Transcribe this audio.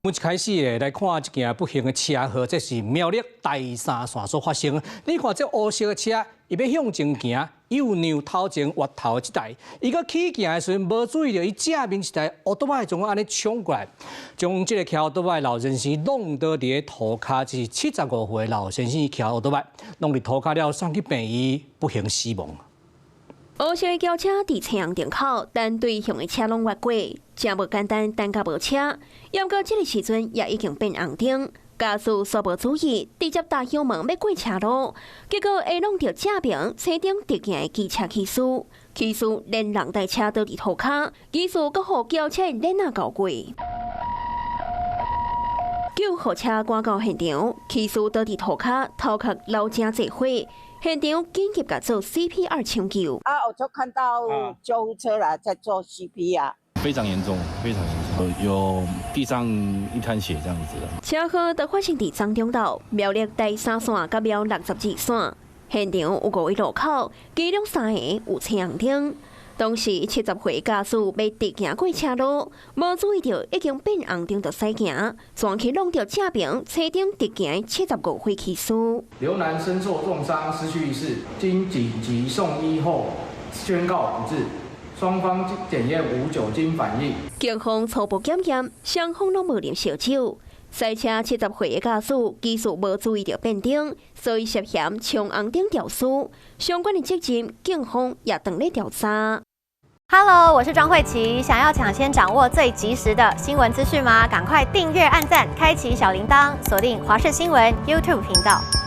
阮一開始咧來看一件不幸的車禍，這是苗栗台三線所發生。你看這烏色的車，伊欲向前行，右讓頭前越頭這台，伊閣起行的時陣無注意著，伊正面一台歐多擺將按呢衝過來，將這個騎歐多擺老先生弄倒佇咧塗跤，這是75歲老先生騎歐多擺，弄佇塗跤了送去病院，不幸死亡。烏色的轎車佇青紅燈口，但對向的車攏越過，誠無簡單，等甲無車。毋過這个時陣也已經變紅燈，駕駛煞無注意，直接踏油門欲過車路，結果會弄著正爿車頂直行的機車騎士，騎士連人帶車倒佇塗跤，騎士閣予轎車的鏈仔絞過。救護車趕到現場，騎士倒佇塗跤，頭殼流誠濟血。現場緊急共做 CPR 搶救。啊，我就看到救護車來在做 CPR。非常嚴重，非常嚴重，有地上一灘血這樣子。車禍就發生佇彰中晝，苗栗台三線佮苗62線，現場有五個路口，其中三個有青紅燈。當時70歲駕駛欲直行過車路，無注意著已經變紅燈就駛行，撞去弄著正爿車頂直行的75歲騎士。劉男身受重傷，失去意識，經緊急送醫後宣告不治。雙方檢驗無酒精反應。警方初步檢驗，雙方攏無啉燒酒。賽車70歲的駕駛技術無注意著變燈，所以涉嫌衝紅燈肇事。相關的責任，警方也正咧調查。 Hello，我是莊慧琪。想要搶先掌握最及時的新聞資訊嗎？趕快訂閱、按讚、開啟小鈴鐺，鎖定華視新聞 YouTube 頻道。